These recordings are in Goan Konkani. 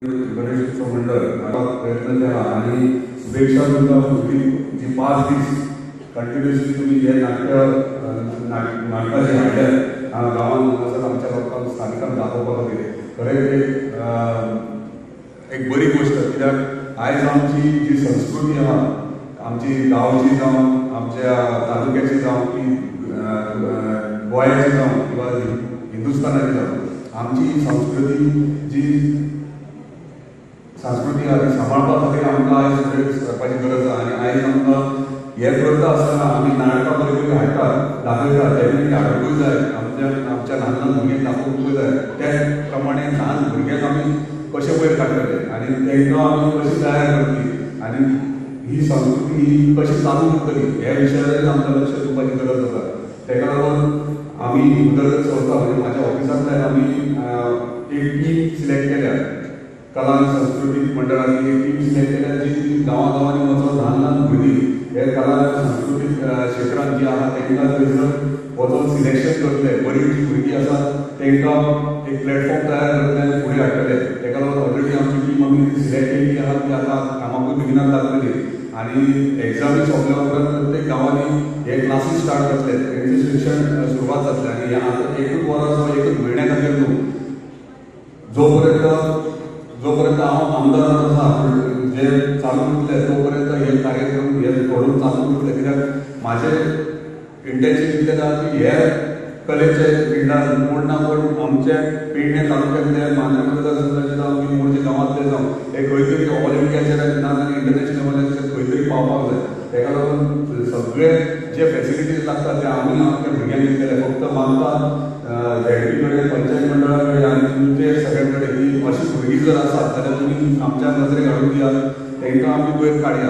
गणेश उत्सव मंडळ प्रयत्न केला आनी शुभेच्छा तुमकां फुडली जी 5 दीस कंटिन्युअसली तुमी हे नाट्य नाटकां जी हाडल्यात गांवांत हांगासर आमच्या लोकांक स्थानिकांक दाखोवपा खातीर खरें एक बरी गोश्ट. कित्याक आयज आमची जी संस्कृती आहा, आमची गांवची जावं, आमच्या तालुक्याची जावं, ती गोंयाची जावं किंवा हिंदुस्थानाची जावं, आमची संस्कृती जी संस्कृती आहा ती सांबाळपा खातीर आमकां आयज फुडें सरपाची गरज आहा. आनी आयज आमकां हें करता आसतना आमी नाटकां बरी बरी हाडटात, दाखयतात, डेफिनेटली हाडुंकूय जाय, आमच्या आमच्या ल्हान ल्हान भुरग्यांक दाखोवंकूय जाय. त्या प्रमाणे ल्हान भुरग्यांक आमी कशें वयर काडटले आनी तांकां आमी कशी तयार करतली आनी ही संस्कृती ही कशी चालू उरतली ह्या विशयाचेर आमकां लक्ष दिवपाची गरज आसा. ताका लागून आमी उदरगत संस्था म्हणजे म्हाज्या ऑफिसांतल्यान आमी एक टीम सिलेक्ट केल्या, कला आनी संस्कृतीक मंडळाची एक टीम सिलेक्ट केल्या जी गांवां गांवांनी वचून ल्हान ल्हान भुरगीं हे कला आनी सांस्कृतीक क्षेत्रांत जी आहा तांकां थंयसर वचून सिलेक्शन करतले, बरी जी भुरगीं आसात तांकां एक प्लॅटफॉर्म तयार करतले आनी फुडें हाडटले. ताका लागून ऑलरेडी आमची टीम आमी सिलेक्ट केल्ली आहा, ती आतां कामाकूय बेगिनात लागतली आनी एग्जामी सोंपल्या उपरांत प्रत्येक गांवांनी हे क्लासीस स्टार्ट जातले, तेंचें शिक्षण सुरवात जातलें. आनी हें आतां एकूच वरां एकूच म्हयन्या खातीर न्हू, जो पर्यंत हांव आमदार आसा जे चालू उरतले तो पर्यंत हे कार्यक्रम हे घडोवन चालू उरतले. कित्याक म्हाजें इंटेन्शन इतलें आसा की हे कलेचे फिल्डान कोण ना कोण आमचे पेडणे तालुक्यांतले, मांद्रें मतदारसंघाचे जावं की मोरजे गांवांतले जावं, हे खंय तरी ऑल इंडियाचेर ना जाल्यार इंटरनॅशनल लेवलाचेर खंय तरी पावपाक जाय. ताका लागून सगळे जे फेसिलिटीज लागतात ते आमी आमच्या भुरग्यांक दितले. फक्त मागता झेडपी कडेन, पंचायत मंडळा कडेन आनी तुमचे सगळ्यां कडेन की अशी भुरगीं जर आसात जाल्यार तुमी आमच्या नजरेक हाडून दियात, तांकां आमी वयर काडया.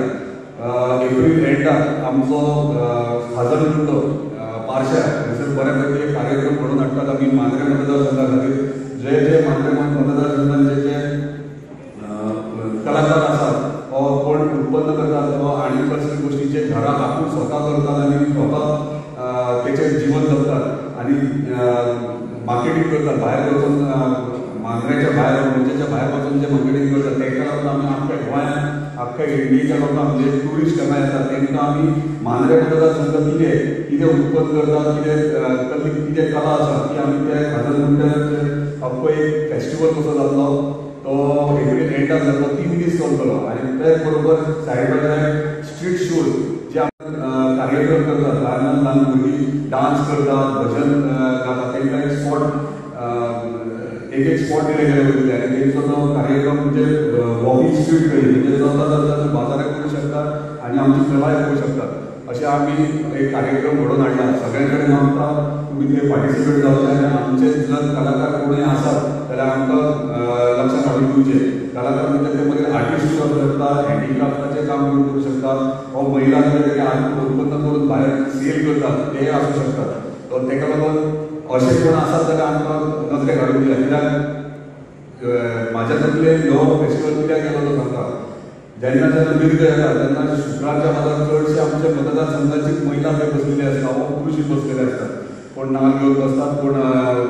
एप्रील एंडाक आमचो खाजन गुंडो पारशा थंयसर बऱ्या पैकी एक कार्यक्रम घडोवन हाडटात आमी मांद्रें मतदारसंघा खातीर. जे जे मांद्रें मतदारसंघांचे जे कलाकार आसात वा कोण उत्पन्न करतात वा आनी कसले गोश्टी जे घरा आपूण स्वता करतात आनी स्वता तेचेर जीवन जगतात आनी मार्केटींग करतात, भायर वचून मांद्रेच्या भायर मोरजेच्या भायर वचून जे मार्केटींग करतात ताका लागून आमी आख्ख्या गोंयांत आख्ख्या इंडियेच्या लोकांक जे ट्युरिस्ट हांगा येतात तांकां आमी मांद्रें मतदारसंघ कितें कितें उत्पन्न करतात, कितें कितें कला आसा ती आमी त्या खाजन गुंड्याचेर आख्खो एक फेस्टिवल कसो जातलो तो एप्रील एंडाक जातलो, 3 दीस चलतलो. आनी तेच बरोबर side by side street shows जे आमी कार्यक्रम करतात, ल्हान ल्हान ल्हान भुरगीं डांस करतात, भजन गातात, तांकां एक स्पॉट एक एक स्पॉट दिले गेले वयतले आनी तेंचो तो कार्यक्रम म्हणजे वॉकिंग स्ट्रीट करी म्हणजे चलता चलता बाजाराक करूं शकतात आनी आमची कलाय करूं शकतात. अशें आमी एक कार्यक्रम घडोवन हाडला. सगळ्यां कडेन मागता तुमी थंय पार्टिसिपेट जावचें आनी आमचे जर कलाकार कोणूय आसात जाल्यार आमकां लक्षांत हाडून दिवचें. कलाकार म्हणजे ते मागीर आर्टिस्टूय आसूं शकता, हँडीक्राफ्टाचें काम करूं शकतात वा महिला ते उत्पन्न करून भायर सेल करतात ते आसूं शकतात. तर ताका लागून अशें कोण आसात जाल्यार आमकां नजरेक हाडून दिया. कित्याक म्हाज्या तकलेन ह्यो फेस्टिवल कित्याक गेलो तो सांगता, जेन्ना जेन्ना मिर्ग येता तेन्ना शुक्रारच्या बाजार चडशे आमच्या मतदारसंघाची महिला थंय बसलेली आसता वा पुरुशूय बसलेले आसतात, कोण नाल घेवन बसतात, कोण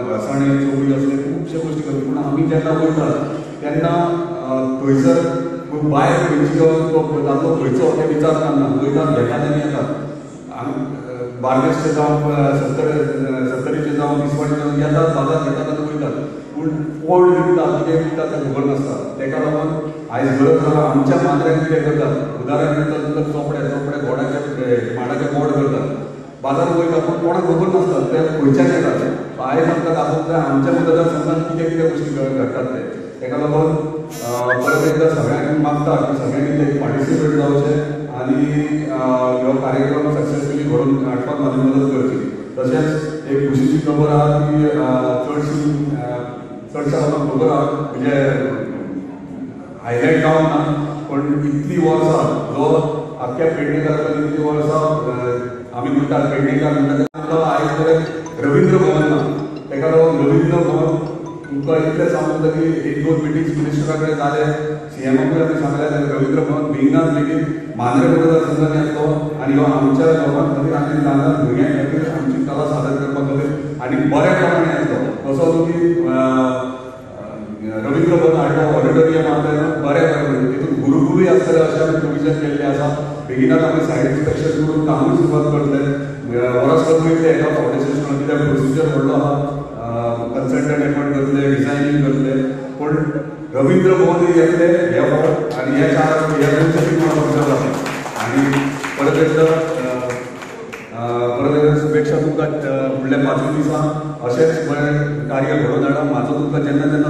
घासाणे चोवडी असले खुबशे गोश्टी करतात. पूण आमी जेन्ना वयतात तेन्ना थंयसर बायल खंयची तो दादलो खंयचो तें विचारतात ना, वयतात घेतात आनी येतात. बार्देसचे जावं सत्तरीचे जावं तिसवाडीचे जावं येतात, बाजार घेतात आनी वयतात. पूण कोण विकता कितें विकता तें खबर नासता. ताका लागून आयज गरज आसा आमच्या मांद्र्यांक कितें करतात, उदाहरण दिता तुमकां चोपडे चोपडे गोडाचे माडाचे गोड करतात, बाजार वयता पूण कोणाक खबर नासता ते खंयच्यान येतात. आयज आमकां दाखोवंक जाय आमच्या मतदारसंघात कितें कितें गोश्टी घडटात ते. ताका लागून परत एकदां सगळ्यांक मागता की सगळ्यांनी ते पार्टिसिपेट जावचें आनी ह्यो कार्यक्रम सक्सेसफुली घडोवन हाडपाक म्हाजी मदत करची. तशेंच एक खुशीची खबर आहा की चडशी चडश्या लोकांक खबर आहा, म्हणजे हायलायट जावंक ना, पण इतली वर्सां जो आख्ख्या पेडणेकारां इतली वर्सां आमी म्हणटात पेडणेकार म्हणटात तो आयज पर्यंत रवींद्र भवन ना. ताका लागून रवींद्र भवन तुमकां इतलें सांगूंक जाता की 1-2 मिटिंग्स मिनिस्टरा कडेन जाले, सीएमाकूय आमी सांगलें, रवींद्र भवन बेगिनात बेगीन मांद्रें मतदारसंघांनी येतलो आनी ह्यो आमच्या लोकां खातीर आनी ल्हान ल्हान भुरग्यां खातीर आमची कला सादर करपा खातीर आनी बऱ्या प्रमाणे येतलो. तसो तुमी रवींद्र भवन हाडलो, ऑडिटोरियम आसा बरें बरें, तितून गुरुकुलूय आसतलें अशें आमी प्रोविजन केल्लें आसा. बेगिनात आमी सायड इन्स्पेक्शन करून कामूय सुरवात करतले. वर्सभर वयतले एका फावंडेशन स्टोन, कित्याक प्रोसिजर व्हडलो आसा, कन्सल्टंट एपॉयंट करतले, डिझायनींग करतले. पूण रवींद्र भवन येतले हे फावट आनी ह्या चार ह्या दोनशे 3 वर्सां जाता. आनी परत एकदां शुभेच्छा तुमकां फुडल्या 5 दिसां अशेंच बरें कार्य घडोवन हाडा. म्हाजो तुमकां जेन्ना जेन्ना